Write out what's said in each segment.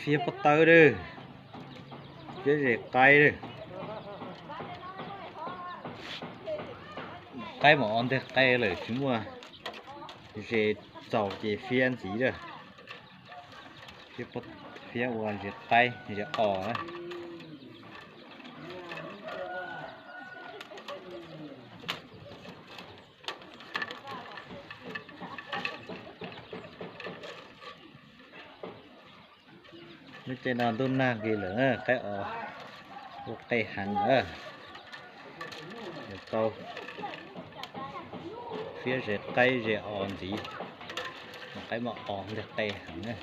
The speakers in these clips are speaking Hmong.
Fiab pob tawb lawm, fiab zes qaib lawm. Qaib mas o nteg qe lawm, tsis muaj zes txaus ces fiab ntxiv lawm. Fiab ua zes qaib zes os. Lub caij no ntuj nag kis lawm, qaib os ua qe heev na. Tau fiab zes qaib zes os ntxiv, qaib mas os nteg qe heev na.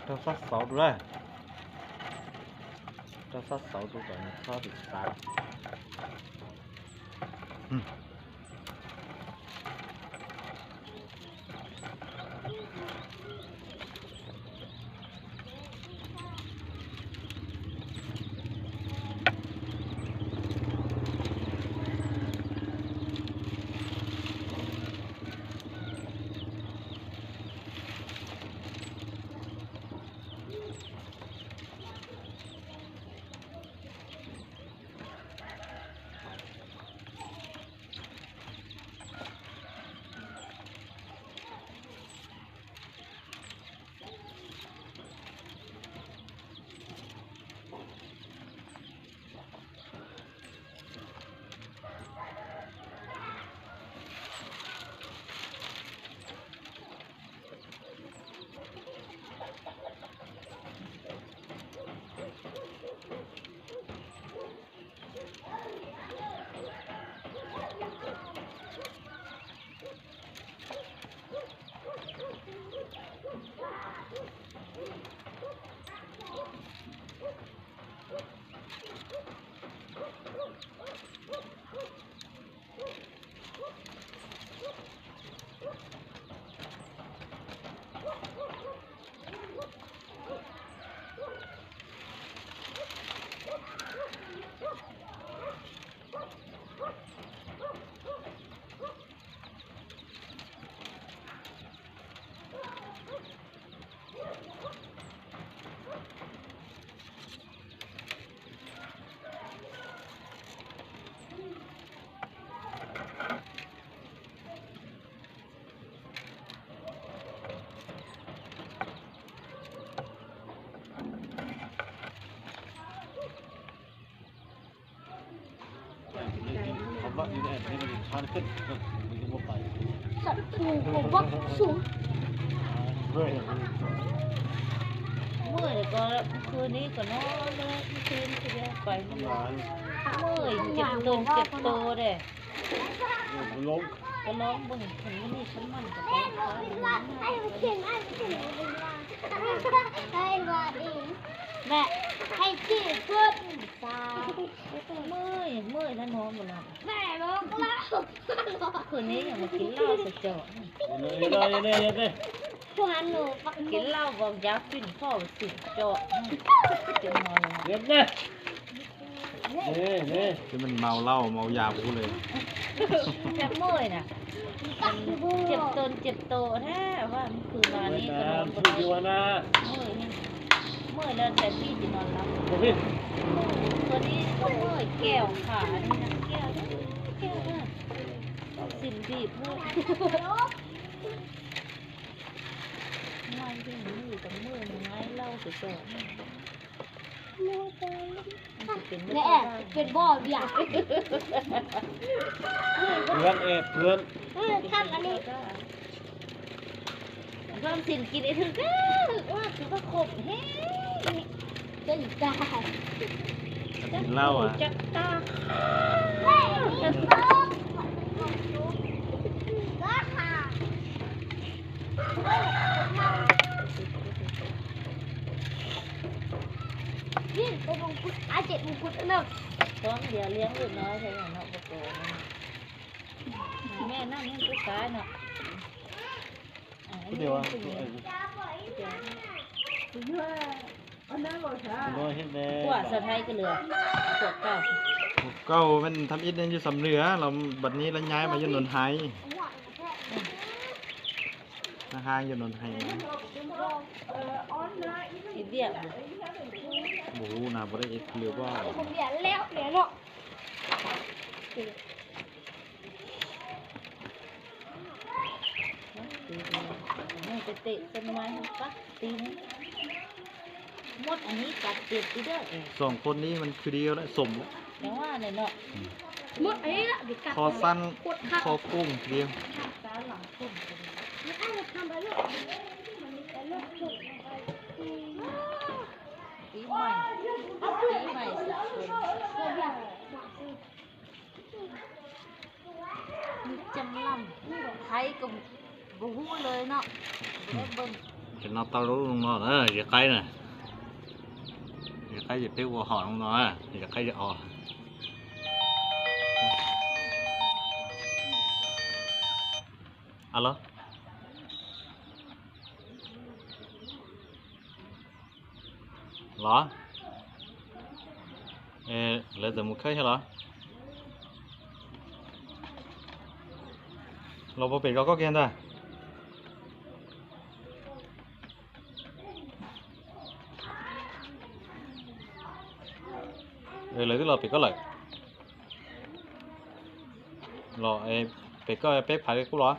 Rau sab xauv rau lawm. Rau sab xauv rau kom nws txhob tim xav. Muaj ko khw ni ko no, khw ni pais muaj cem tau cem tau de. Ko no npog ni sab maj ko. Mẹ, hay chim tuôn xa. Mơi, mơi nó no một lần. Mẹ, nó có lắm. Khư neb yog mas kev loj xwb cov. Kev loj vos ncav pij phoj xwm cov. Ces mas maus lauj, maus yas kuv li. Mơi na. Cem tau, cem tau thiab, vaj khư mas ni ko no. Mơi, mơi lawm tais pij ces no lawm. Ko ni ko mơi keo qham ni na, keo, keo na. Xim dim phooj. Nqaij tej nws yus tau muaj nqaij lauj xwb tso. Nws pem boj vias. Thab anij. Nplooj xim kis li thwg kawg, ua tus koj khom heev. Cov lauj, cov tag. Tov ntiav liab lwm no thiab no puas kov. Mej noj mej twb xav no. Kuam xav Thaib kawg lwm, kuam kauj. Kuam kauj, men tham ib neeg yog xam lwm los npam ni lawv nyaib mas yog nus hais. Nag hab yog no hais. Npaum huv na puas dej lw pob. Soo khuv ni mas khwv di lawm, xoom lawm. Kho xab kho kooj di. Tseem no tau lub no na, yawg qaib na. Yawg qaib ces peb ua hom no na, yawg qaib yawg os. Alo. Los, lawv txawm mus khawb thiab los? Los puas pem zos koj kiag ntag? Lawv twb los pem koj lawm. Los pem koj peb phav li qub los.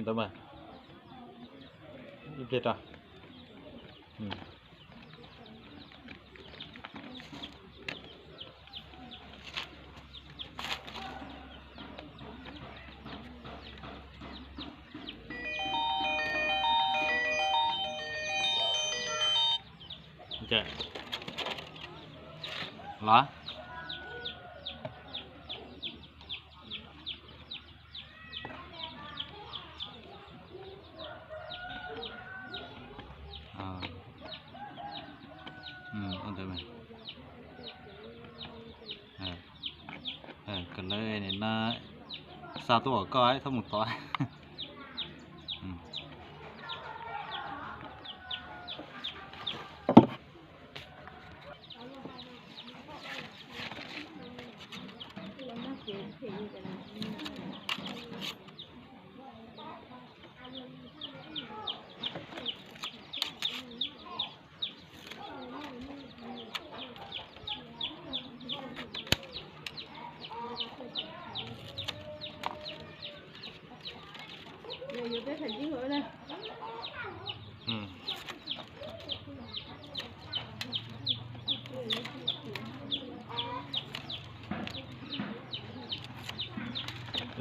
Ntawd mas ib pliag rau. Los. Kom lawv no xa tuaj kom koj txhob mus tod.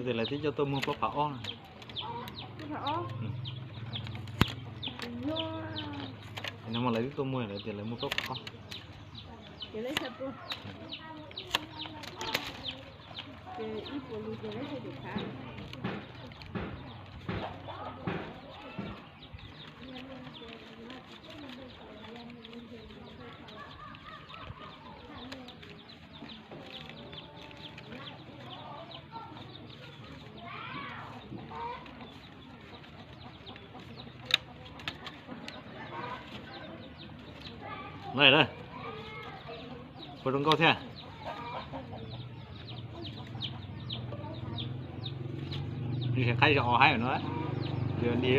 Tes lawv twb coj tuaj muag plaub phav ob na. No mas lawv twb tuaj muag lawv tias lawv muag plaub phav ob. Puas zoo nkauj thiab? Qaib zog os haib no, yog ni.